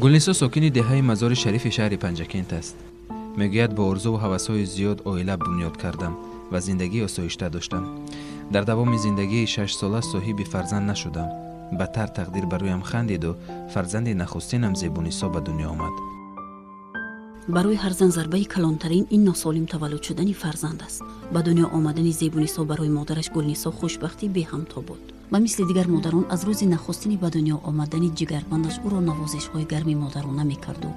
Гулнисо сокини деҳаи Мазори Шарифи шаҳри Панҷакент аст. Мегӯяд, бо орзуву ҳавасҳои зиёд оила бунёд кардам ва зиндагии осоишта доштам. Дар давоми зиндагии 6сола соҳиби фарзанд нашудам. Бадтар тақдир ба рӯям хандиду фарзанди нахустинам Зебунисо ба дунё омад. Барои ҳар зан зарбаи калонтарин ин носолим таваллуд шудани фарзанд аст. Ба дунё омадани Зебунисо барои модараш Гулнисо хушбахтӣ беҳамто буд. Ба мисли дигар модарон аз рӯзи нахустини ба дунё омадани ҷигарбандаш ӯро навозишҳои гарми модарона мекарду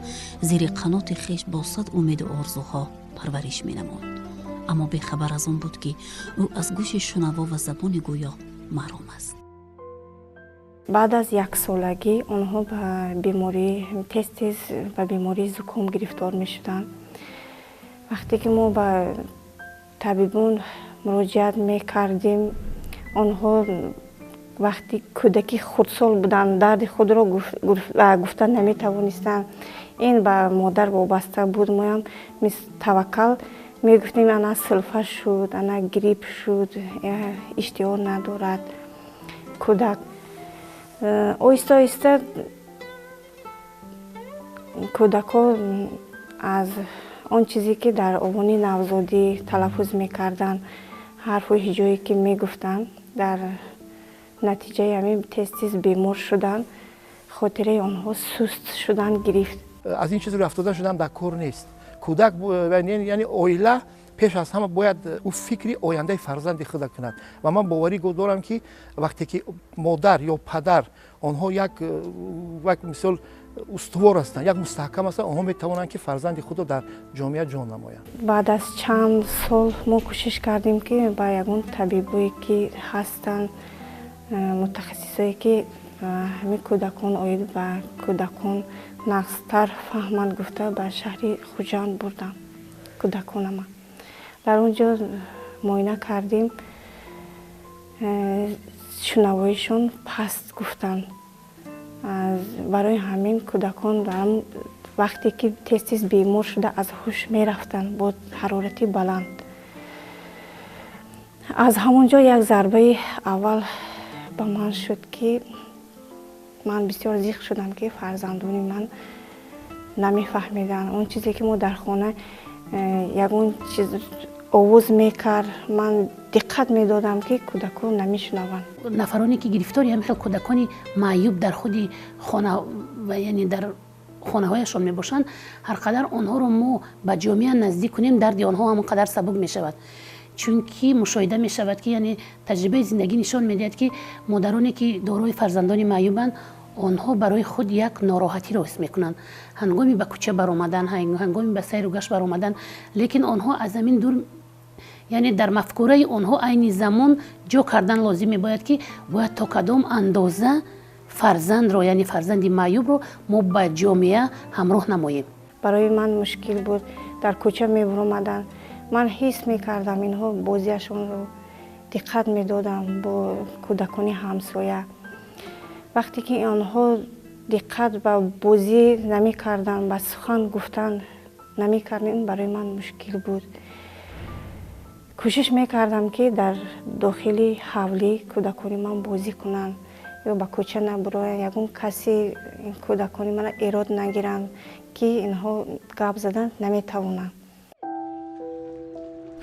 зери қаноти хеш бо сад умеду орзуҳо парвариш менамуд. Аммо бехабар аз он буд, ки ӯ аз гӯши шунаво ва забони гӯё маҳрум аст. Баъд аз яксолагӣ онҳо ба беморӣ тез тез ба бемории зуком гирифтор мешуданд. Вақте ки мо ба табибон муроҷиат мекардем, онҳо вақти кӯдаки хурдсол буданд, дарди худро гуфта наметавонистанд. Ин ба модар вобаста буд. Моям мис таваккал мегуфтем, ана сулфа шуд, ана грипп шуд, иштиҳо надорад кӯдак. Оҳиста оҳиста кӯдакҳо аз он чизе, ки дар овони навзодӣ талаффуз мекарданд, ҳарфу ҳиҷое ки мегуфтанд, дар натиҷаи ҳамин тез тез бемор шуданд, хотираи онҳо суст шудан гирифт. Аз ин чиз рафтода шудан дар кор нест. Кӯдак, яъне оила, пеш аз ҳама бояд ӯ фикри ояндаи фарзанди худа кунад. Ва ман боварӣ дорам, ки вақте ки модар ё падар онҳо як мисол устувор ҳастанд, як мустаҳкам ҳастанд, онҳо метавонанд, ки фарзанди худро дар ҷомеа ҷон намоянд. Баъд аз чанд сол мо кӯшиш кардем, ки ба ягон табибое, ки ҳастанд, мутахассисое, ки ҳамин кӯдакон, оид ба кӯдакон нағзтар фаҳманд гуфта, ба шаҳри Хуҷанд бурдам кӯдаконама. Дар он ҷо муоина кардем, шунавоишон паст гуфтанд. Барои ҳамин кӯдакон вақте ки тез тез бемор шуда аз ҳуш мерафтанд бо ҳарорати баланд. Аз ҳамон ҷо як зарбаи аввал ба ман шуд, ки ман бисёр зиқ шудам, ки фарзандони ман намефаҳмиданд он чизе, ки мо дар хона ягон чиз овоз мекард, ман диққат медодам, ки кӯдакон намешунаванд. Нафароне ки гирифтори ҳамин хел кӯдакони маъюб дар худи хона, яъне дар хонаҳояшон мебошанд, ҳар қадар онҳоро мо ба ҷомеа наздик кунем, дарди онҳо ҳамон қадар сабук мешавад. Чунки мушоҳида мешавад, ки яъне таҷрибаи зиндагӣ нишон медиҳад, ки модароне, ки дорои фарзандони маъюбанд, онҳо барои худ як нороҳатиро ҳис мекунанд ҳангоми ба кӯча баромадан, ҳангоми ба сайру гашт баромадан. Лекин онҳо аз ҳамин дур, яъне дар мафкураи онҳо айни замон ҷо кардан лозим мебояд, ки бояд то кадом андоза фарзандро, яъне фарзанди маъюбро, мо ба ҷомеа ҳамроҳ намоем. Барои ман мушкил буд. Дар кӯча мебуромаданд, ман ҳис мекардам инҳо бозиашонро, диққат медодам бо кӯдакони ҳамсоя. Вақте ки онҳо диққат ба бозӣ намекарданд, ба сухан гуфтан намекарданд, ин барои ман мушкил буд. Кӯшиш мекардам, ки дар дохили ҳавлӣ кӯдакони ман бозӣ кунанд ё ба кӯча набуроянд, ягон касе кӯдакони мана эрод нагиранд, ки инҳо гап задан наметавонанд.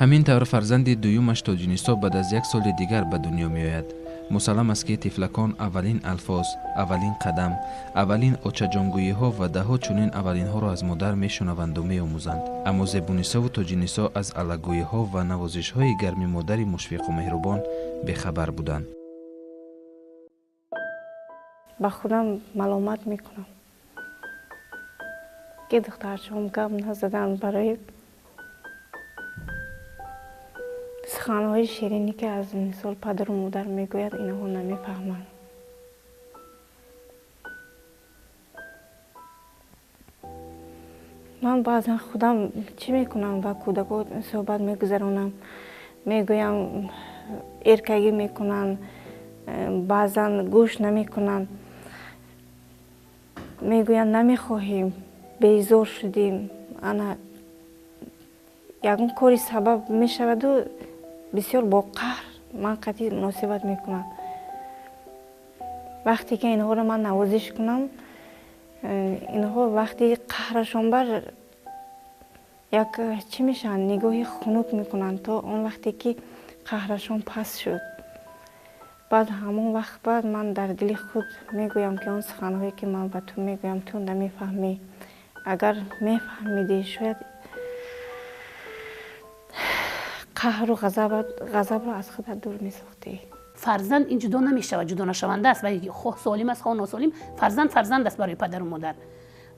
Ҳамин тавр фарзанди дуюмаш Тоҷинисо баъд аз як соли дигар ба дунё меояд. Мусаллам аст, ки тифлакон аввалин алфоз, аввалин қадам, аввалин очаҷонгӯиҳо ва даҳо чунин аввалинҳоро аз модар мешунаванду меомӯзанд. Аммо Зебунисову Тоҷинисо аз аллагӯиҳо ва навозишҳои гарми модари мушфиқу меҳрубон бехабар буданд. Ба худам маломат мекунам, ки духтарчаҳом гап назаданд. Барои суханҳои ширине, ки аз мисол падару модар мегӯяд, инҳо намефаҳманд. Ман баъзан худам чӣ мекунам, ба кӯдако суҳбат мегузаронам, мегӯям, эркагӣ мекунанд, баъзан гӯш намекунанд, мегӯянд, намехоҳем, безор шудем. Ана ягон кори сабаб мешаваду бисёр бо қаҳр ман қатъи муносибат мекунам. Вақте ки инҳоро ман навозиш кунам, Инҳо вақти қаҳрашон бар як чӣ мешаванд, нигоҳи хунук мекунанд то он вақте ки қаҳрашон паст шуд. Баъд ҳамон вақт баъд ман дар дили худ мегӯям, ки он суханҳое ки ман ба ту мегӯям, ту намефаҳмӣ. Агар мефаҳмидӣ, шояд қаҳру ғазабро аз худат дур месохтӣ. Фарзанд ин ҷудо намешавад, ҷудо нашаванда аст. Вай хоҳ солим аст, хоҳ носолим, фарзанд фарзанд аст барои падару модар.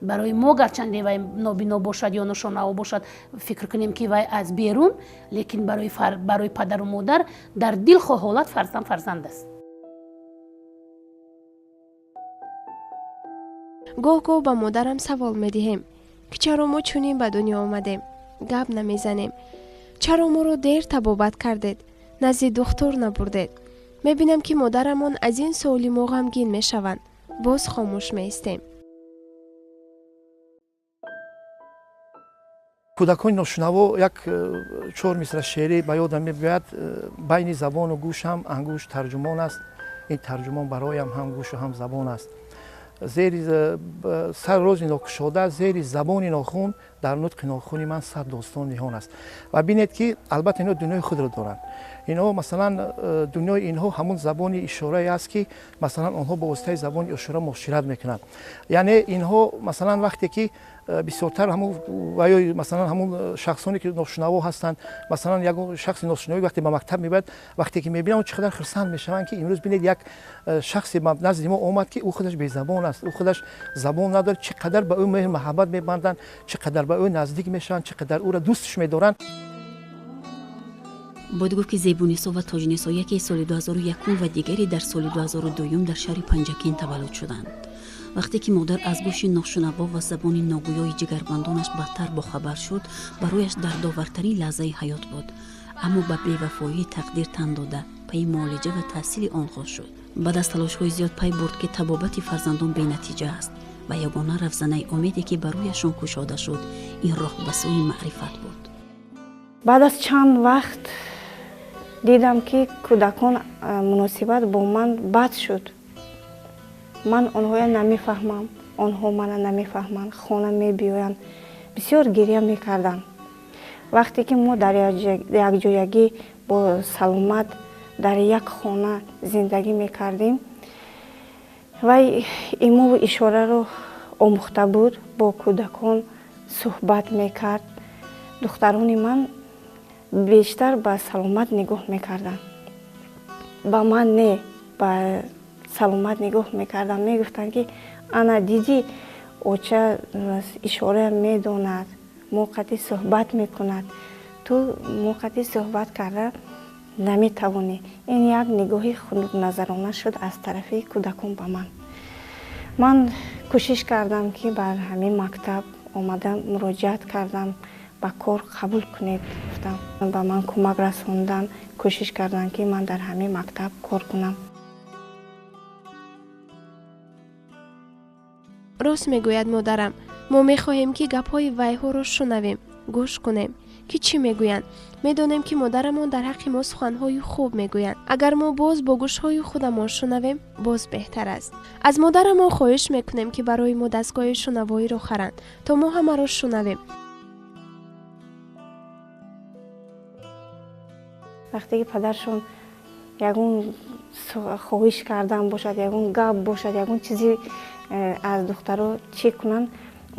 Барои мо гарчанде вай нобино бошад ё ношунаво бошад, фикр кунем ки вай аз берун, лекин барои падару модар дар дилхоҳ ҳолат фарзанд фарзанд аст. Гоҳ-гоҳ ба модарам савол медиҳем, ки чаро мо чунин ба дунё омадем, гап намезанем, чаро моро дер табобат кардед, назди духтур набурдед. Мебинам, ки модарамон аз ин суоли мо ғамгин мешаванд. Боз хомӯш меистем. Кӯдакони ношунаво як чор мисра шеърӣ ба ёдам мебиёяд. Байни забону гӯшам ангушт тарҷумон аст, ин тарҷумон бароям ҳам гӯшу ҳам забон аст. Зери сар рози нокушода, зери забони нохун, дар нутқи нохуни ман сад достон ниҳон аст. Ва бинед, ки албатта инҳо дунёи худро доранд. Инҳо масалан дунёи инҳо ҳамун забони ишорае аст, ки масалан онҳо бо воситаи забони ишора муошират мекунанд. Яъне инҳо масалан вақте ки бисёртар ҳамун ва ё масалан ҳамун шахсоне ки ношунаво ҳастанд, масалан ягон шахси ношунавӣ вақте ба мактаб мебарад, вақте ки мебинанд, чӣ қадар хурсанд мешаванд, ки имрӯз бинед як шахсе назди мо омад, ки ӯ худаш безабон аст, ӯ худаш забон надорад, чӣ қадар ба ӯ меҳр муҳаббат мебанданд, чӣ қадар ба ӯ наздик мешаванд, чӣ қадар ӯро дӯстш медоранд. Бояд гуфт, ки Зебунисо ва Тоҷнисо яке соли 2001 ва дигаре дар соли 2002 дар шаҳри Панҷакент таваллуд шуданд. Вақте ки модар аз гӯши ношунаво ва забони ногӯёи ҷигарбандонаш бадтар бохабар шуд, барояш дардовартарин лаҳзаи ҳаёт буд. Аммо ба бевафоии тақдир тан дода, пайи муолиҷа ва таҳсили онҳо шуд. Баъд аз талошҳои зиёд пай бурд, ки табобати фарзандон бенатиҷа аст ва ягона равзанаи умеде, ки ба рӯяшон кушода шуд, ин роҳ ба сӯи маърифат буд. Баъд аз чанд вақт дидам, ки кӯдакон муносибат бо ман бад шуд. Ман онҳоя намефаҳмам, онҳо мана намефаҳманд. Хона мебиёянд, бисёр гиря мекарданд. Вақте ки мо дар якҷоягӣ бо саломат дар як хона зиндагӣ мекардем, вай имову ишораро омӯхта буд, бо кӯдакон суҳбат мекард. Духтарони ман бештар ба саломат нигоҳ мекарданд, ба ман не, ба саломат нигоҳ мекарданд. Мегуфтанд, ки ана дидӣ, оча ишора медонад, мо қатъи суҳбат мекунад, ту мо қатъи суҳбат карда наметавонӣ. Ин як нигоҳи хунукназарона шуд аз тарафи кӯдакон ба ман. Ман кӯшиш кардам, ки бар ҳамин мактаб омада муроҷиат кардам, ба кор қабул кунед гуфтам. Ба ман кӯмак расондан, кӯшиш кардам, ки ман дар ҳамин мактаб кор кунам. Рост мегӯяд модарам, мо мехоҳем, ки гапҳои вайҳоро шунавем, гӯш кунем, ки чӣ мегӯянд. Медонем, ки модарамон дар ҳаққи мо суханҳои хуб мегӯянд. Агар мо боз бо гӯшҳои худамон шунавем, боз беҳтар аст. Аз модарамон хоҳиш мекунем, ки барои мо дастгоҳи шунавоиро харанд, то мо ҳамаро шунавем. Вақте ки падаршон ягон хоҳиш кардан бошад, ягон гап бошад, ягон чизи аз духтаро чӣ кунанд,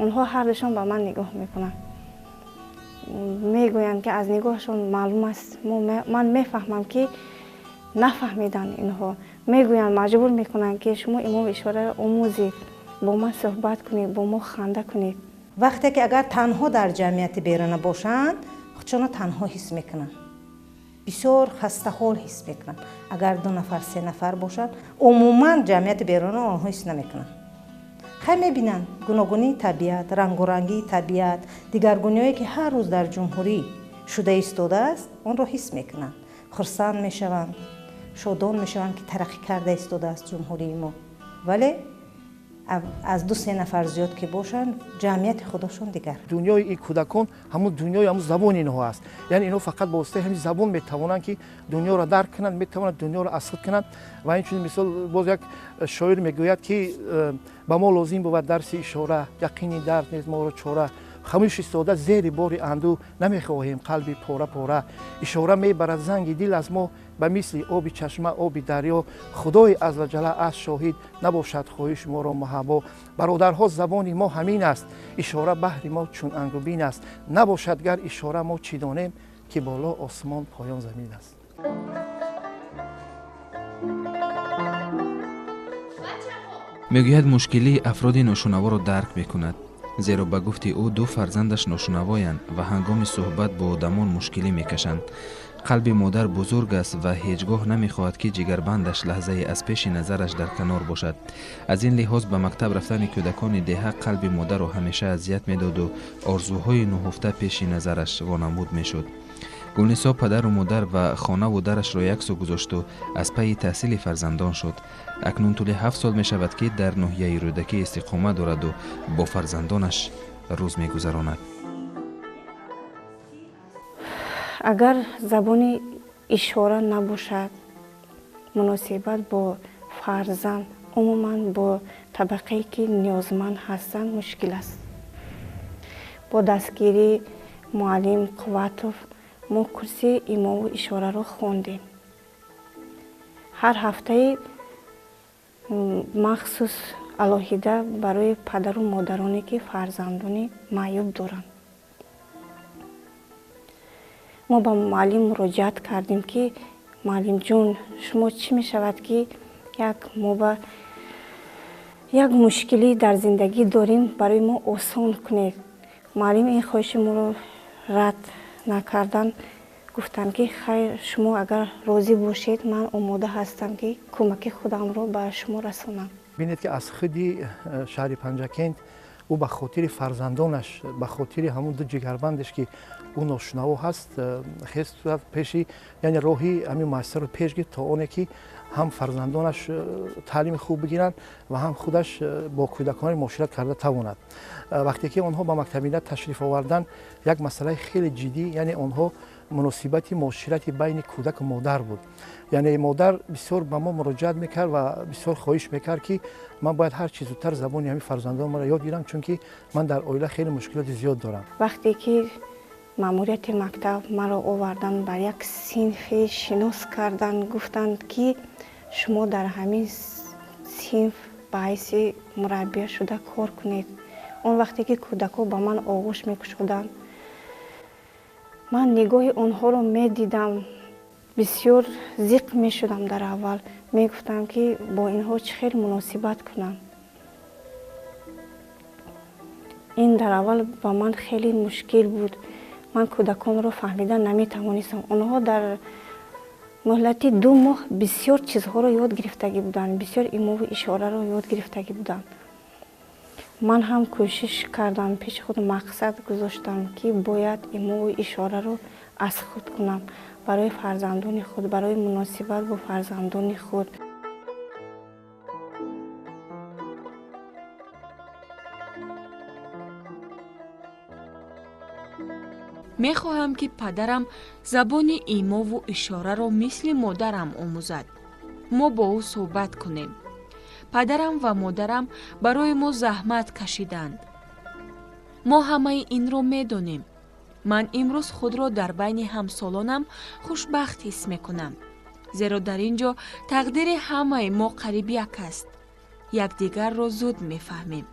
онҳо ҳардушон ба ман нигоҳ мекунанд. Мегӯянд, ки аз нигоҳашон маълум аст, ман мефаҳмам, ки нафаҳмиданд инҳо. Мегӯянд, маҷбур мекунанд, ки шумо имом ишораро омӯзед, бо ман суҳбат кунед, бо мо ханда кунед. Вақте ки агар танҳо дар ҷамъияти беруна бошанд, худшонро танҳо ҳис мекунанд, бисёр хастаҳол ҳис мекунанд. Агар ду нафар, се нафар бошанд, умуман ҷамъияти беруна онҳо ҳис намекунанд. Хай мебинанд гуногунии табиат, рангорангии табиат, дигаргуниҳое ки ҳар рӯз дар ҷумҳурӣ шуда истодааст, онро ҳис мекунанд, хурсанд мешаванд, шодон мешаванд, ки тараққӣ карда истодааст ҷумҳурии мо. Вале Аз ду-се нафар зиёд ки бошанд, ҷамъияти худашон дигар. Дунёи ин кӯдакон ҳамун дунёи ҳамун забони инҳо аст. Яъне инҳо фақат ба воситаи ҳамин забон метавонанд, ки дунёро дарк кунанд, метавонанд дунёро аз худ кунанд. Ва инчунин мисол боз як шоир мегӯяд, ки ба мо лозим бувад дарси ишора, яқини дард нест моро чора. Хамӯш истода зери бори андӯ намехоҳем қалби пора пора. Ишора мебарад занги дил аз мо ба мисли оби чашма, оби дарё. Худои азваҷала аз шоҳид набошад хоҳиши моро муҳаббо. Бародарҳо, забони мо ҳамин аст, ишора баҳри мо чун ангубин аст. Набошад гар ишора мо чӣ донем, ки боло осмон поён замин аст. Мегӯяд, мушкилии афроди ношунаворо дарк мекунад, зеро ба гуфти ӯ ду фарзандаш ношунавоянд ва ҳангоми суҳбат бо одамон мушкилӣ мекашанд. Қалби модар бузург аст ва ҳеҷ гоҳ намехоҳад, ки ҷигарбандаш лаҳзае аз пеши назараш дар канор бошад. Аз ин лиҳоз ба мактаб рафтани кӯдакони деҳа қалби модарро ҳамеша азият медоду орзуҳои нуҳуфта пеши назараш вонамуд мешуд. Гулнисо падару модар ва хонаву дарашро як сӯ гузошту аз пайи таҳсили фарзандон шуд. Акнун тӯли 7 сол мешавад, ки дар ноҳияи Рӯдакӣ истиқомат дораду бо фарзандонаш рӯз мегузаронад. Агар забони ишора набошад, муносибат бо фарзанд, умуман бо табақае ки ниёзманд ҳастанд, мушкил аст. Бо дастгирии муаллим Қувватов мо курси имову ишораро хондем. Ҳар ҳафтаи махсус алоҳида барои падару модароне, ки фарзандони маъюб доранд. Мо ба муаллим муроҷиат кардем, ки муаллимҷон, шумо чӣ мешавад, ки як мо ба як мушкилӣ дар зиндагӣ дорем, барои мо осон кунед. Муаллим ин хоҳиши моро рад накардан, гуфтанд, ки хайр, шумо агар розӣ бошед, ман омода ҳастам, ки кӯмаки худамро ба шумо расонам. Бинед, ки аз худи шаҳри Панҷакент ӯ ба хотири фарзандонаш, ба хотири ҳамун ду ҷигарбандеш, ки ӯ ношунаво ҳаст, хест пеши, яъне роҳи ҳамин муассисаро пеш гирифт, то оне ки ҳам фарзандонаш таълими хуб бигиранд ва ҳам худаш бо кӯдакони муошират карда тавонад. Вақте ки онҳо ба мактабина ташриф оварданд, як масъалаи хеле ҷиддӣ, яъне онҳо муносибати муоширати байни кӯдаку модар буд. Яъне модар бисёр ба мо муроҷиат мекард ва бисёр хоҳиш мекард, ки ман бояд ҳар чӣ зудтар забони ҳамин фарзандонамро ёд гирам, чунки ман дар оила хеле мушкилоти зиёд дорам. Вақте ки маъмурияти мактаб маро овардан, бар як синфе шинос кардан, гуфтанд, ки шумо дар ҳамин синф ба ҳайси мураббия шуда кор кунед. Он вақте ки кӯдакҳо ба ман оғӯш мекушоданд, ман нигоҳи онҳоро медидам, бисёр зиқ мешудам. Дар аввал мегуфтам, ки бо инҳо чӣ хел муносибат кунам. Ин дар аввал ба ман хеле мушкил буд. Ман кӯдаконро фаҳмида наметавонистам. Онҳо дар муҳлати 2 моҳ бисёр чизҳоро ёд гирифтагӣ буданд, бисёр имову ишораро ёд гирифтагӣ буданд. Ман ҳам кӯшиш кардам, пеши худ мақсад гузоштам, ки бояд имову ишораро аз худ кунам барои фарзандони худ, барои муносибат бо фарзандони худ. Мехоҳам, ки падарам забони имову ишораро мисли модарам омӯзад. Мо бо ӯ суҳбат кунем. Падарам ва модарам барои мо заҳмат кашиданд. Мо ҳамаи инро медонем. Ман имрӯз худро дар байни ҳамсолонам хушбахт ҳис мекунам, зеро дар ин ҷо тақдири ҳамаи мо қариб як аст. Якдигарро зуд мефаҳмем.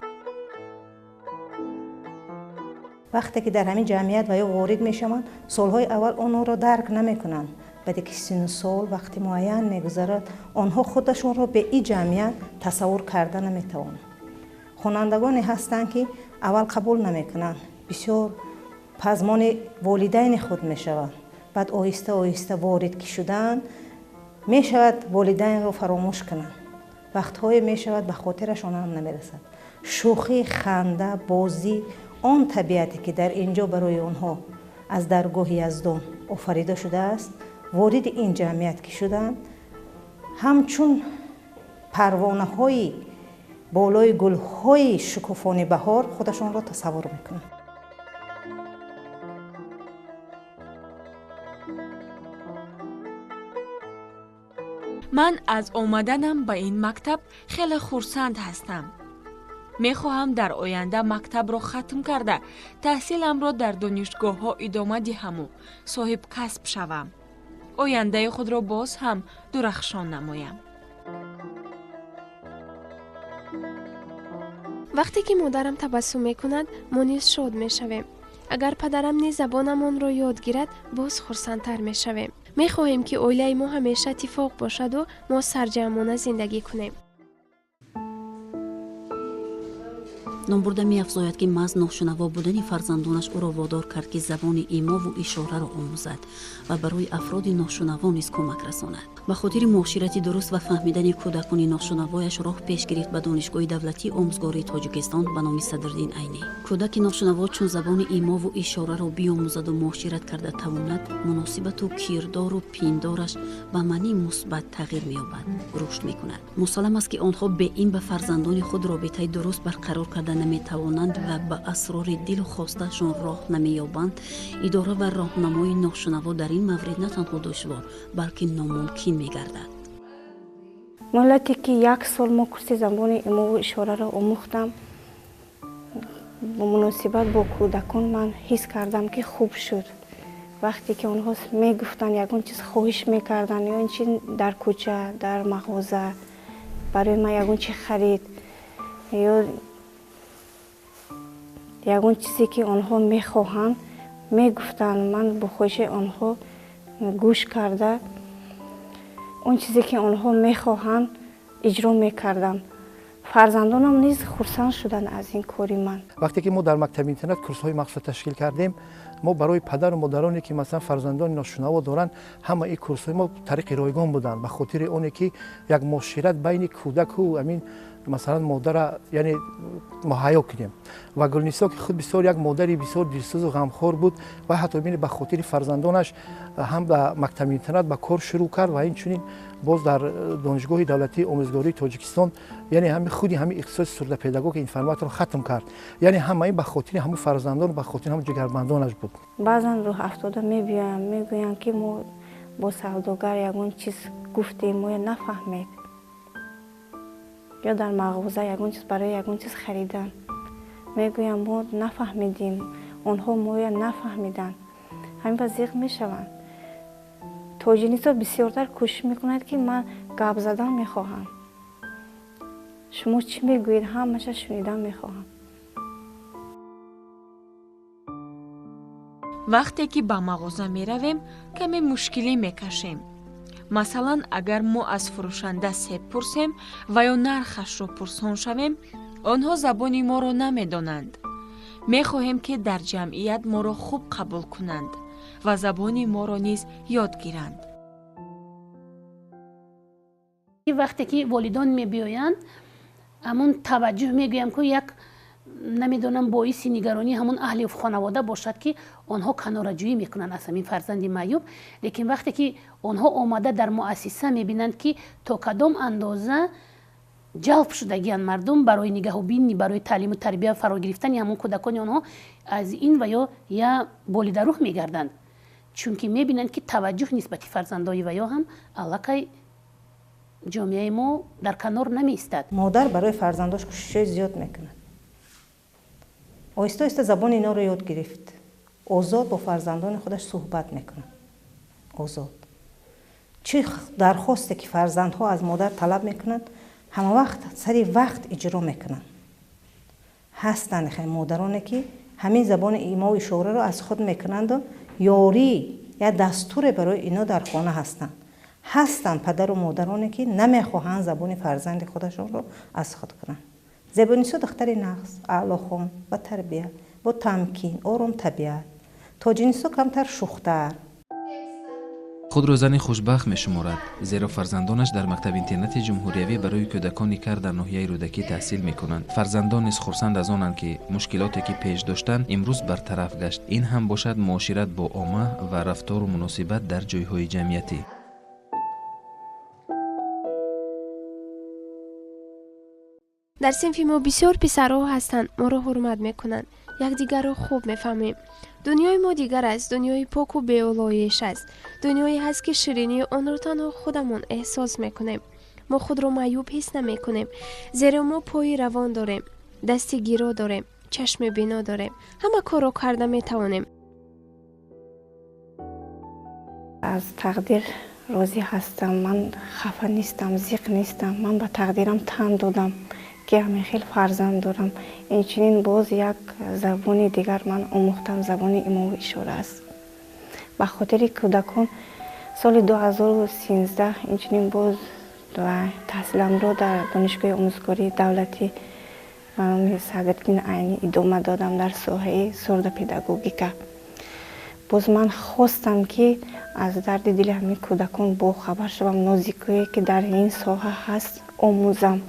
Вақте ки дар ҳамин ҷамъият ва ё ворид мешаванд, солҳои аввал онҳоро дарк намекунанд. Баъде ки сину сол вақти муайян мегузарад, онҳо худашонро бе ин ҷамъият тасаввур карда наметавонанд. Хонандагоне ҳастанд, ки аввал қабул намекунанд, бисёр пазмони волидайни худ мешаванд. Баъд оҳиста оҳиста ворид ки шуданд, мешавад волидайнро фаромӯш кунанд. Вақтҳое мешавад ба хотирашон ҳам намерасад. Шӯхӣ, ханда, бозӣ, он табиате ки дар ин ҷо барои онҳо аз даргоҳи Яздон офарида шудааст, вориди ин ҷамъият ки шуданд, ҳамчун парвонаҳои Болои гулҳои шукуфони баҳор худашонро тасаввур мекунанд. Ман аз омаданам ба ин мактаб хеле хурсанд ҳастам. Мехоҳам дар оянда мактабро хатм карда, таҳсиламро дар донишгоҳҳо идома диҳаму соҳибкасб шавам. Ояндаи худро боз ҳам дурахшон намоям. Вақте ки модарам табассум мекунад, мо низ шод мешавем. Агар падарам низ забонамонро ёд гирад, боз хурсандтар мешавем. Мехоҳем, ки оилаи мо ҳамеша иттифоқ бошаду мо сарҷамъона зиндагӣ кунем. Номбурда меафзояд, ки маҳз ношунаво будани фарзандонаш ӯро водор кард, ки забони имову ишораро омӯзад ва барои афроди ношунаво низ кӯмак расонад. Ба хотири муоширати дуруст ва фаҳмидани кӯдакони ношунавояш роҳ пеш гирифт ба Донишгоҳи давлатии омӯзгории Тоҷикистон ба номи Садриддин Айнӣ. Кӯдаки ношунаво чун забони имову ишораро биомӯзаду муошират карда тавонад, муносибату кирдору пиндораш ба маънии мусбат тағйир меёбад, рушд мекунад. Мусаллам аст, ки онҳо бе ин ба фарзандони худ робитаи дуруст барқарор карда наметавонанд ва ба асрори дилу хостаашон роҳ намеёбанд. Идора ва роҳнамои ношунаво дар ин маврид на танҳо душвор, балки номумкин мегардад. Муҳлате ки як сол мо курси забони имову ишораро омӯхтам, бо муносибат бо кӯдакон ман ҳис кардам, ки хуб шуд. Вақте ки онҳо мегуфтанд, ягон чиз хоҳиш мекарданд, ё ин чи дар кӯча, дар мағоза барои ман ягон чи харид ё ягон чизе ки онҳо мехоҳанд мегуфтанд, ман бо хоҳиши онҳо гӯш карда он чизе ки онҳо мехоҳанд иҷро мекардам. Фарзандонам низ хурсанд шуданд аз ин кори ман. Вақте ки мо дар мактаби интернат курсҳои махсус ташкил кардем, мо барои падару модароне ки масалан фарзандони ношунаво доранд, ҳама ин курсҳои мо тариқи ройгон буданд, ба хотири оне ки як муошират байни кӯдаку амин масалан модара яъне муҳайё кунем. Ва Гулнисо, ки худ бисёр як модари бисёр дилсӯзу ғамхор буд ва ҳатто бинед, ба хотири фарзандонаш ҳам ба мактаби интернат ба кор шурӯъ кард ва инчунин боз дар Донишгоҳи давлатии омӯзгории Тоҷикистон, яъне ҳами худи ҳами ихтисоси сурдопедагог информаторро хатм кард. Яъне ҳама ин ба хотири ҳамун фарзандон, ба хотири ҳамун ҷигарбандонаш буд. Баъзан рӯҳафтода мебиёям, мегӯянд, ки мо бо савдогар ягон чиз гуфтем, моя нафаҳмед, ё дар мағоза ягон чиз барои ягон чиз харидан, мегӯям мо нафаҳмидем, онҳо моя нафаҳмиданд. Ҳамин ба зиқ мешаванд. Тоҷинисо бисёртар кӯшиш мекунад, ки ман гап задан мехоҳам, шумо чӣ мегӯед, ҳамаша шунидан мехоҳам. Вақте ки ба мағоза меравем, каме мушкилӣ мекашем. Масалан, агар мо аз фурӯшанда себ пурсем ва ё нархашро пурсон шавем, онҳо забони моро намедонанд. Мехоҳем, ки дар ҷамъият моро хуб қабул кунанд ва забони моро низ ёд гиранд. Вақте ки волидон мебиёянд, ҳамун таваҷҷӯҳ мегӯям, ки як намедонам боиси нигаронии ҳамун аҳли хонавода бошад, ки онҳо канораҷӯӣ мекунанд аз ҳамин фарзанди маъюб. Лекин вақте ки онҳо омада дар муассиса мебинанд, ки то кадом андоза ҷалб шудагиянд мардум барои нигаҳубинӣ, барои таълиму тарбия фаро гирифтани ҳамун кӯдакони онҳо, аз ин ва ё я болидарӯҳ мегарданд, чунки мебинанд, ки таваҷҷӯҳ нисбати фарзандои ва ё ҳам аллакай ҷомеаи мо дар канор намеистад. Модар барои фарзандош кӯшишҳои зиёд мекунад. Оҳиста оҳиста забони инҳоро ёд гирифт. Озод бо фарзандони худаш суҳбат мекунад. Озод. Чӣ дархосте ки фарзандҳо аз модар талаб мекунанд, ҳама вақт сари вақт иҷро мекунанд. Ҳастанд модароне, ки ҳамин забони имову ишораро аз худ мекунанду ёрӣ я дастуре барои ино дар хона ҳастанд. Ҳастанд падару модароне, ки намехоҳанд забони фарзанди худашонро аз худ кунанд. Зебонисо духтари нағз, аълохон, ба тарбия, бо тамкин, ором табиат. Тоҷинисо камтар шухтар. Худро зани хушбахт мешуморад, зеро фарзандонаш дар мактаби интернати ҷумҳуриявӣ барои кӯдакони кар дар ноҳияи Рӯдакӣ таҳсил мекунанд. Фарзандон низ хурсанд аз онанд, ки мушкилоте ки пеш доштанд, имрӯз бартараф гашт. Ин ҳам бошад муошират бо омма ва рафтору муносибат дар ҷойҳои ҷамъиятӣ. Дар синфи мо бисёр писарҳо ҳастанд, моро ҳурмат мекунанд, якдигарро хуб мефаҳмем. Дунёи мо дигар аст, дунёи поку беолоиш аст, дунёе ҳаст, ки ширинии онро танҳо худамон эҳсос мекунем. Мо худро маъюб ҳис намекунем, зеро мо пои равон дорем, дасти гиро дорем, чашми бино дорем, ҳама корро карда метавонем. Аз тақдир розӣ ҳастам, ман хафа нестам, зиқ нестам. Ман ба тақдирам тан додам, ки ҳамин хел фарзанд дорам. Инчунин боз як забони дигар ман омӯхтам, забони имову ишора аст. Ба хотири кӯдакон соли 2013 инчунин боз таҳсиламро дар Донишгоҳи омӯзгории давлатӣ ба номи Садриддин Айнӣ идома додам дар соҳаи сурдопедагогика. Боз ман хостам, ки аз дарди дили ҳамин кӯдакон бохабар шавам, нозикое ки дар ин соҳа ҳаст омӯзам,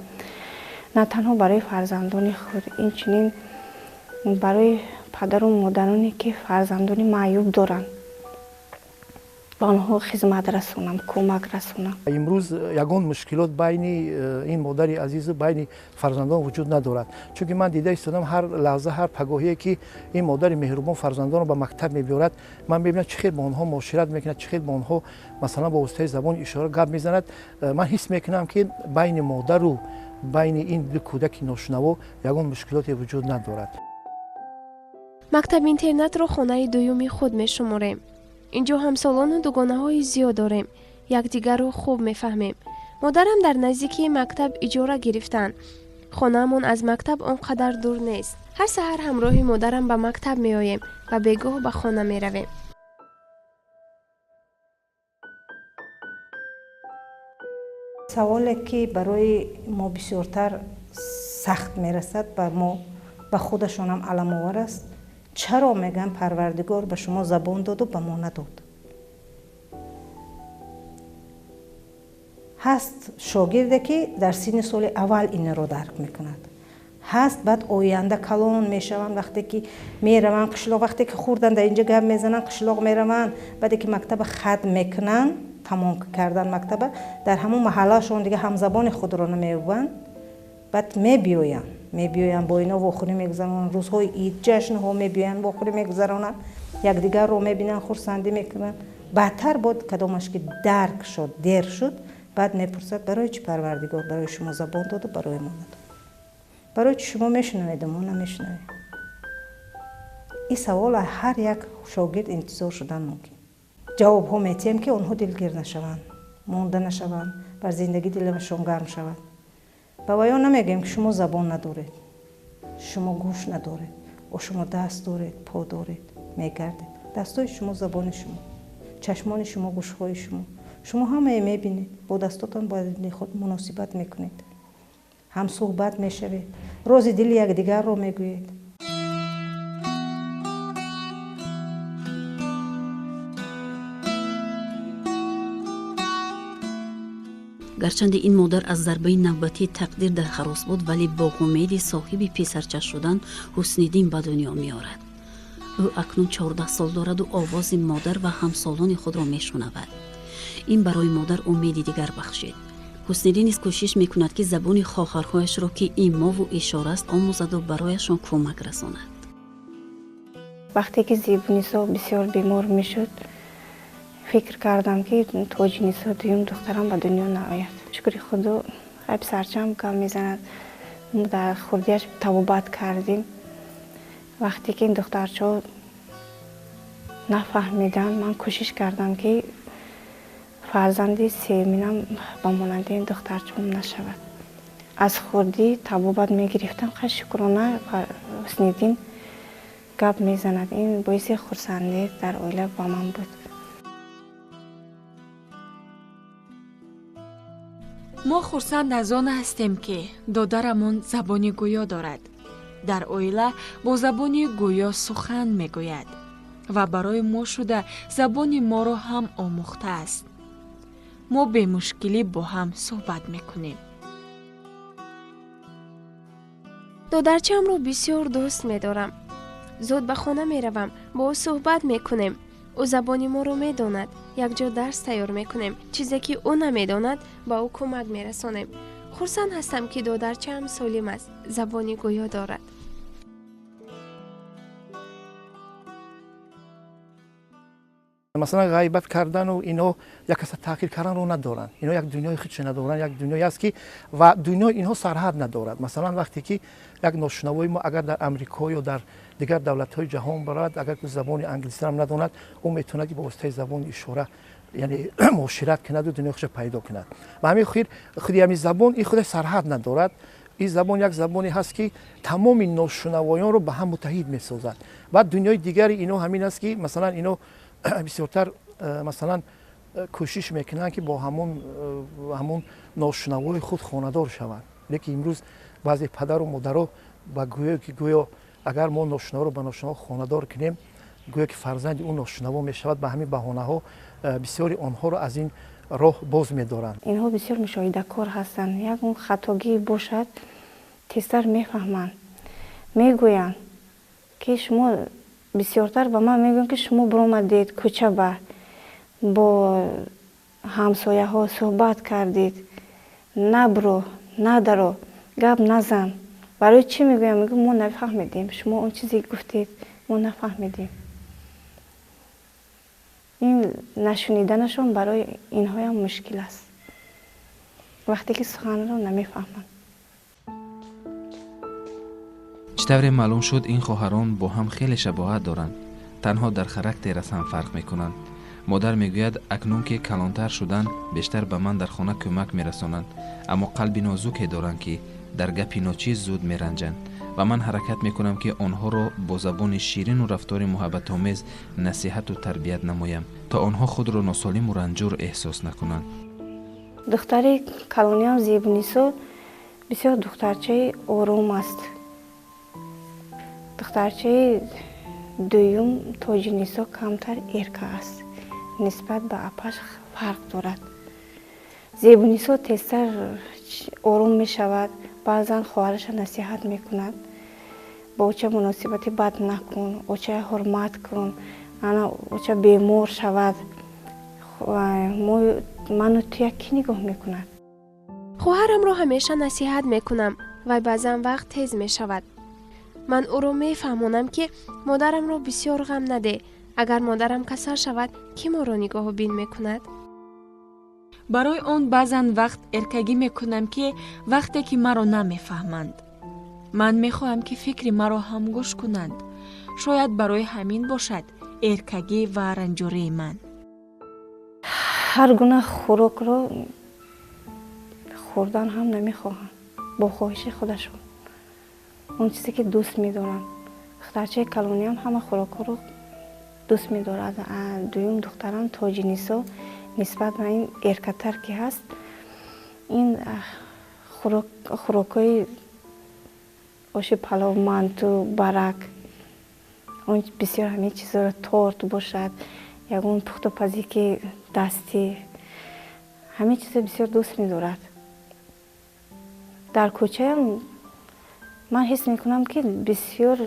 на танҳо барои фарзандони худ, инчунин барои падару модароне, ки фарзандони маъюб доранд, ба онҳо хизмат расонам, кӯмак расонам. Имрӯз ягон мушкилот байни ин модари азизу байни фарзандон вуҷуд надорад, чунки ман дида истодам, ҳар лаҳза, ҳар пагоҳие ки ин модари меҳрубон фарзандонро ба мактаб мебиёрад, ман мебинам, чӣ хел бо онҳо муошират мекунад, чӣ хел бо онҳо, масалан, бо воситаи забони ишора гап мезанад. Ман ҳис мекунам, ки байни модару байни ин ду кӯдаки ношунаво ягон мушкилоте вуҷуд надорад. Мактаби интернатро хонаи дуюми худ мешуморем. Инҷо ҳамсолону дугонаҳои зиёд дорем, якдигарро хуб мефаҳмем. Модарам дар наздикии мактаб иҷора гирифтанд. Хонаамон аз мактаб он қадар дур нест. Ҳар саҳар ҳамроҳи модарам ба мактаб меоем ва бегоҳ ба хона меравем. Саволе, ки барои мо бисёртар сахт мерасад, ба мо, ба худашонам аламовар аст: чаро, мегӯям, Парвардигор ба шумо забон доду ба мо надод? Ҳаст шогирде, ки дар синни соли аввал инро дарк мекунад, ҳаст баъд оянда калон мешаванд, вақте ки мераванд қишлоқ, вақте ки хурданд, дар инҷа гап мезананд, қишлоқ мераванд, баъде ки мактаба хатм мекунанд, тамом кардан мактаба, дар ҳамон маҳаллаашон дига ҳамзабони худро намеёбанд. Баъд мебиёянд, бо ино вохӯрӣ мегузаронанд, рӯзҳои ид, ҷашнҳо мебиёянд, вохӯрӣ мегузаронанд, якдигарро мебинанд, хурсандӣ мекунанд. Баъдтар бод кадомаш ки дарк шуд, дер шуд, баъд мепурсад: барои чӣ Парвардигор барои шумо забон доду, барои мо надод? Барои чӣ шумо мешунаведу мо намешунавем? Ин савол ҳар як шогирд интизор шудан мумкин. Ҷавобҳо метиҳем, ки онҳо дилгир нашаванд, монда нашаванд, бар зиндагӣ дилашон гарм шавад. Ба ваён намегӯем, ки шумо забон надоред, шумо гӯш надоред, о шумо даст доред, по доред, мегардед, дастҳои шумо забони шумо, чашмони шумо гӯшҳои шумо, шумо ҳамае мебинед, бо дастотон ба худ муносибат мекунед, ҳамсӯҳбат мешавед, рози дили якдигарро мегӯед. Гарчанде ин модар аз зарбаи навбатии тақдир дар ҳарос буд, вале бо умеди соҳиби писарча шудан Ҳусниддин ба дунё меорад. Ӯ акнун 14 сол дораду овози модар ва ҳамсолони худро мешунавад. Ин барои модар умеди дигар бахшид. Ҳусниддин низ кӯшиш мекунад, ки забони хоҳарҳояшро, ки имову ишора аст, омӯзаду барояшон кӯмак расонад. Вақте ки Зебунисо бисёр бемор мешуд, фикр кардам, ки Тоҷинисо, дуюм духтарам, ба дунё наояд. Шукри Худо, хай, писарчаам гап мезанад. Дар хурдиаш табобат кардем. Вақте ки ин духтарчаҳо нафаҳмиданд, ман кӯшиш кардам, ки фарзанди сеюминам ба монанди ин духтарчаам нашавад. Аз хурдӣ табобат мегирифтам. Хай, шукрона, Ҳусниддин гап мезанад. Ин боиси хурсандӣ дар оила ба ман буд. Мо хурсанд аз он ҳастем, ки додарамон забони гӯё дорад, дар оила бо забони гӯё сухан мегӯяд ва барои мо шуда забони моро ҳам омӯхтааст. Мо бемушкилӣ бо ҳам суҳбат мекунем. Додарчаамро бисёр дӯст медорам. Зуд ба хона меравам, бо ӯ суҳбат мекунем. Ӯ забони моро медонад. Якҷо дарс тайёр мекунем. Чизе ки ӯ намедонад, ба ӯ кӯмак мерасонем. Хурсанд ҳастам, ки додарчаам солим аст, забони гӯё дорад. Масалан, ғайбат кардану инҳо як каса таъқир карданро надоранд. Инҳо як дунёи худша надоранд, як дунёе аст, ки ва дунёи инҳо сарҳад надорад. Масалан, вақте ки як ношунавои мо агар дар Амрико ё дар дигар давлатҳои ҷаҳон барад, агар забони англисиам надонад, ӯ метавонад ки ба воситаи забони ишора, яъне муошират кунаду дунёи худша пайдо кунад. Ба ҳамин хотир худи ҳамин забон ин худаш сарҳад надорад. Ин забон як забоне ҳаст, ки тамоми ношунавоёнро ба ҳам муттаҳид месозад. Баъд дунёи дигари инҳо ҳамин аст, ки масалан инҳо бисёртар масалан кӯшиш мекунанд, ки бо ҳамон ношунавои худ хонадор шаванд. Лекин имрӯз баъзе падару модаро ба гӯё ки гӯё агар мо ношунаворо ба ношунаво хонадор кунем, гӯё ки фарзанди ӯ ношунаво мешавад, ба ҳамин баҳонаҳо бисёри онҳоро аз ин роҳ боз медоранд. Инҳо бисёр мушоҳидакор ҳастанд. Ягон хатогӣ бошад, тезтар мефаҳманд, мегӯянд, ки шумо бисёртар ба ман мегӯянд, ки шумо биромадед кӯча, ба бо ҳамсояҳо суҳбат кардед, набро, надаро, гап назан. Барои чӣ мегӯям? Мегӯям, мо нафаҳмидем, шумо он чизе гуфтед, мо нафаҳмидем. Ин нашуниданашон барои инҳоям мушкил аст, вақте ки суханро намефаҳманд. Чӣ тавре маълум шуд, ин хоҳарон бо ҳам хеле шабоҳат доранд, танҳо дар характер аз ҳам фарқ мекунанд. Модар мегӯяд, акнун ки калонтар шуданд, бештар ба ман дар хона кӯмак мерасонанд, аммо қалби нозуке доранд, ки дар гапи ночиз зуд меранҷанд, ва ман ҳаракат мекунам, ки онҳоро бо забони ширину рафтори муҳаббатомез насиҳату тарбият намоям, то онҳо худро носолиму ранҷур эҳсос накунанд. Духтари калониам Зебнисо бисёр духтарчаи ором аст. Духтарчаи дуюм Тоҷинисо камтар эрка аст, нисбат ба апаш фарқ дорад. Зебунисо тезтар ором мешавад, баъзан хоҳараша насиҳат мекунад: бо оча муносибати бад накун, очая ҳурмат кун, ана оча бемор шавад, ману туя кӣ нигоҳ мекунад? Хоҳарамро ҳамеша насиҳат мекунам. Вай баъзан вақт тез мешавад. Ман ӯро мефаҳмонам, ки модарамро бисёр ғам наде. Агар модарам касал шавад, кӣ моро нигоҳубин мекунад? Барои он баъзан вақт эркагӣ мекунам, ки вақте ки маро намефаҳманд. Ман мехоҳам, ки фикри маро ҳам гӯш кунанд. Шояд барои ҳамин бошад эркагӣ ва ранҷурии ман. Ҳар гуна хӯрокро хӯрдан ҳам намехоҳанд, бо хоҳиши худашон, он чизе ки дӯст медоранд. Духтарчаи калониам ҳама хӯрокҳоро дӯст медорад. Дуюм духтарам Тоҷинисо нисбат ба ин эркатар ки ҳаст, ин хӯрокҳои оши палов, манту, барак, он бисёр ҳамин чизҳоро, торт бошад, ягон пухтупазӣ ки дастӣ, ҳамин чизро бисёр дӯст медорад. Дар кӯчаям ман ҳис мекунам, ки бисёр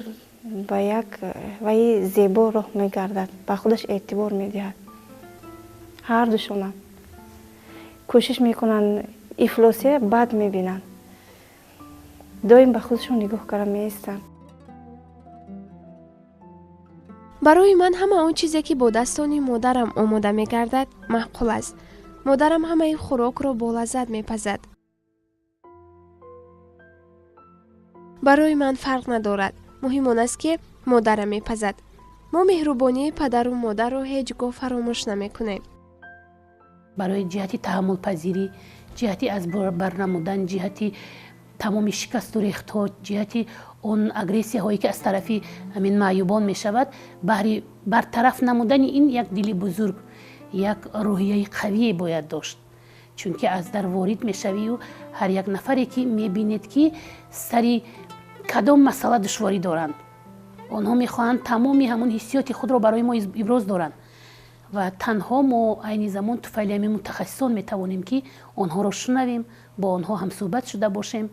ба як ваи зебо роҳ мегардад, ба худаш эътибор медиҳад. Ҳардушонам кӯшиш мекунанд, ифлосия бад мебинанд, доим ба худашон нигоҳ карда меистанд. Барои ман ҳама он чизе, ки бо дастони модарам омода мегардад, маъқул аст. Модарам ҳамаи хӯрокро бо лаззат мепазад. Барои ман фарқ надорад, муҳим он аст, ки модарам мепазад. Мо меҳрубонии падару модарро ҳеҷ гоҳ фаромӯш намекунем. Барои ҷиҳати таҳаммулпазирӣ, ҷиҳати аз бар намудан, ҷиҳати тамоми шикасту рехтҳо, ҷиҳати он агрессияҳое, ки аз тарафи ҳамин маъюбон мешавад, баҳри бартараф намудани ин як дили бузург, як рӯҳияи қавие бояд дошт, чунки аз дар ворид мешавию ҳар як нафаре ки мебинед, ки сари кадом масъала душворӣ доранд, онҳо мехоҳанд тамоми ҳамон ҳиссиёти худро барои мо иброз доранд, ва танҳо мо айни замон туфайли ҳамин мутахассисон метавонем, ки онҳоро шунавем, бо онҳо ҳамсӯҳбат шуда бошем,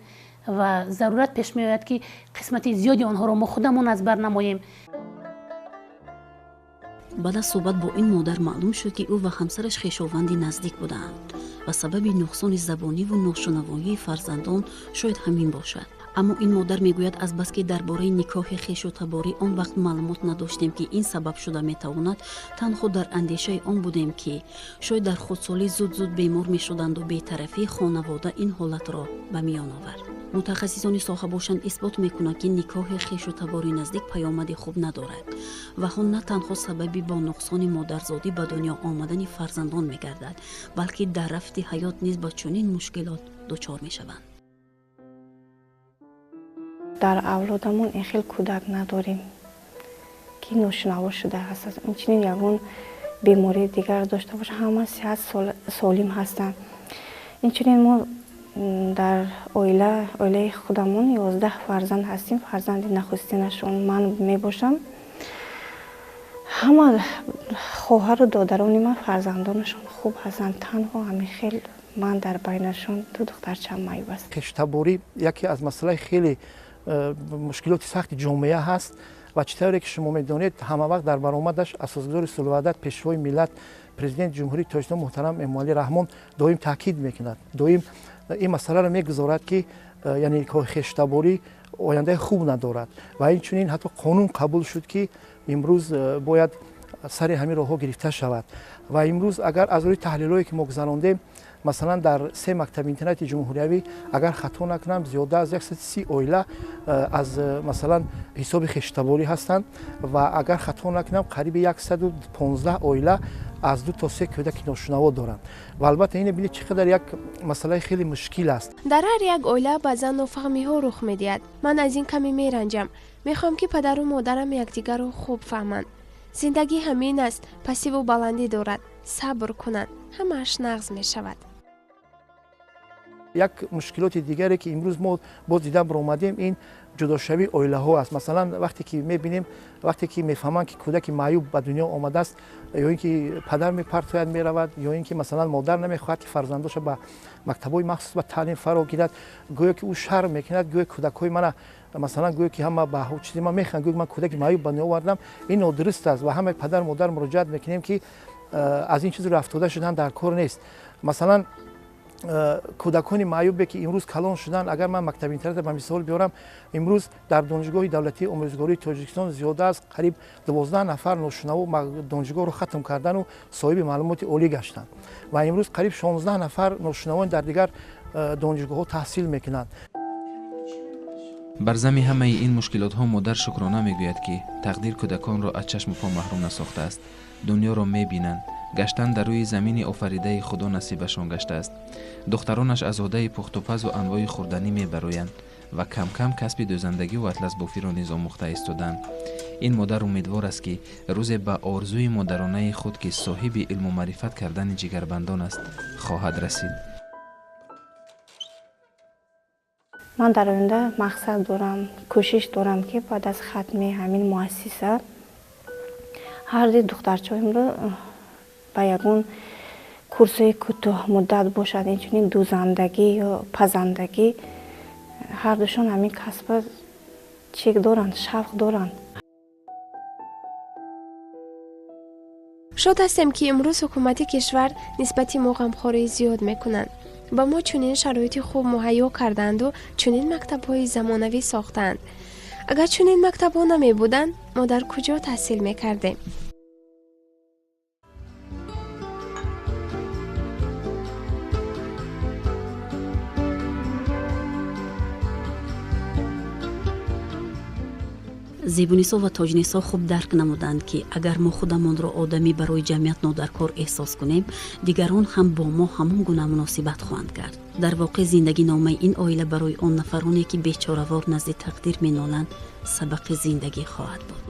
ва зарурат пеш меояд, ки қисмати зиёди онҳоро мо худамон аз бар намоем. Баъд аз суҳбат бо ин модар маълум шуд, ки ӯ ва ҳамсараш хешованди наздик будаанд. Ва сабаби нуқсони забониву ношунавоии фарзандон шояд ҳамин бошад. Аммо ин модар мегӯяд, азбаски дар бораи никоҳи хешу таборӣ он вақт маълумот надоштем, ки ин сабаб шуда метавонад, танҳо дар андешаи он будем, ки шояд дар худсолӣ зуд-зуд бемор мешуданду бетарафии хонавода ин ҳолатро ба миён овард. Мутахассисони соҳа бошанд исбот мекунанд, ки никоҳи хешу табори наздик паёмади хуб надорад ва он на танҳо сабаби бо нуқсони модарзодӣ ба дунё омадани фарзандон мегардад, балки дар рафти ҳаёт низ ба чунин мушкилот дучор мешаванд. Дар авлодамон ин хел кӯдак надорем, ки ношунаво шуда ҳаст. Инчунин ягон бемории дигар дошта бошад, ҳама сиҳат солим ҳастанд. Инчунин мо дар оилаи худамон 11 фарзанд ҳастем. Фарзанди нахустинашон ман мебошам. Ҳама хоҳару додарони ман фарзандонашон хуб ҳастанд. Танҳо ҳамин хел ман дар байнашон ду духтарчам маъюб аст. Хештаборӣ яке аз масъалаи хеле мушкилоти сахти ҷомеа ҳаст ва чӣ тавре ки шумо медонед, ҳама вақт дар баромадаш асосгузори сулҳу ваҳдат, пешвои миллат, президенти ҷумҳурии Тоҷикистон муҳтарам Эмомалӣ Раҳмон доим таъкид мекунад, доим ин масъаларо мегузорад, ки яъне никоҳи хештаборӣ ояндаи хуб надорад ва инчунин ҳатто қонун қабул шуд, ки имрӯз бояд сари ҳамин роҳҳо гирифта шавад. Ва имрӯз агар аз рӯи таҳлилҳое ки мо гузарондем, масалан дар 3 мактаби интернати ҷумҳуриявӣ, агар хато накунам, зиёда аз 130 оила аз масалан ҳисоби хештаборӣ ҳастанд ва агар хато накунам, қариби 115 оила аз 2 то 3 кӯдаки ношунаво доранд. Ва албатта ин бинед, чӣ қадар як масъалаи хеле мушкил аст. Дар ҳар як оила баъзан нофаҳмиҳо рух медиҳад. Ман аз ин каме меранҷам. Мехоҳам, ки падару модарам якдигарро хуб фаҳманд. Зиндагӣ ҳамин аст, пастиву баландӣ дорад. Сабр кунанд, ҳамааш нағз мешавад. Як мушкилоти дигаре, ки имрӯз мо боз дида баромадем, ин ҷудошавии оилаҳо аст. Масалан, вақте ки мебинем, вақте ки мефаҳманд, ки кӯдаки маъюб ба дунё омадааст, ё ин ки падар мепартояд меравад, ё ин ки масалан модар намехоҳад, ки фарзандоша ба мактабҳои махсус ба таълим фаро гирад, гӯё ки ӯ шарм мекунад, гӯё кӯдакҳои мана масалан гӯё ки ҳама ба чизи ман мехоҳанд, гӯё ки ман кӯдаки маъюб ба дунё овардам. Ин нодуруст аст ва ҳамаи падару модар муроҷиат мекунем, ки аз ин чиз рафтода шудан дар кор нест. Масалан, кӯдакони маъюбе, ки имрӯз калон шуданд, агар ман мактаби интернатро ба мисол биёрам, имрӯз дар Донишгоҳи давлатии омӯзгории Тоҷикистон зиёда аз қариб 12 нафар ношунаво донишгоҳро хатм кардану соҳиби маълумоти олӣ гаштанд ва имрӯз қариб 16 нафар ношунавон дар дигар донишгоҳҳо таҳсил мекунанд. Бар зами ҳамаи ин мушкилотҳо модар шукрона мегӯяд, ки тақдир кӯдаконро аз чашму по маҳрум насохтааст. Дунёро мебинанд, гаштан дар рӯи замини офаридаи Худо насибашон гаштааст. Духтаронаш аз одаи пухтупазу анвои хӯрданӣ мебароянд ва кам-кам касби дӯзандагиву атласбофиро низ омӯхта истоданд. Ин модар умедвор аст, ки рӯзе ба орзуи модаронаи худ, ки соҳиби илму маърифат кардани ҷигарбандон аст, хоҳад расид. Ман дар оянда мақсад дорам, кӯшиш дорам, ки баъд аз хатми ҳамин муассиса ҳар ду духтарчаҳоямро ба ягон курсҳои кӯтоҳмуддат бошад, инчунин дӯзандагӣ ё пазандагӣ, ҳардушон ҳамин касба чек доранд, шавқ доранд. Шод ҳастем, ки имрӯз ҳукумати кишвар нисбати мо ғамхории зиёд мекунанд. Ба мо чунин шароити хуб муҳайё карданду чунин мактабҳои замонавӣ сохтанд. Агар чунин мактабҳо намебуданд, мо дар куҷо таҳсил мекардем? Зебунисо ва Тоҷнисо хуб дарк намуданд, ки агар мо худамонро одамӣ барои ҷамъият нодаркор эҳсос кунем, дигарон ҳам бо мо ҳамон гуна муносибат хоҳанд кард. Дар воқеъ зиндагиномаи ин оила барои он нафароне, ки бечоравор назди тақдир меноланд, сабақи зиндагӣ хоҳад буд.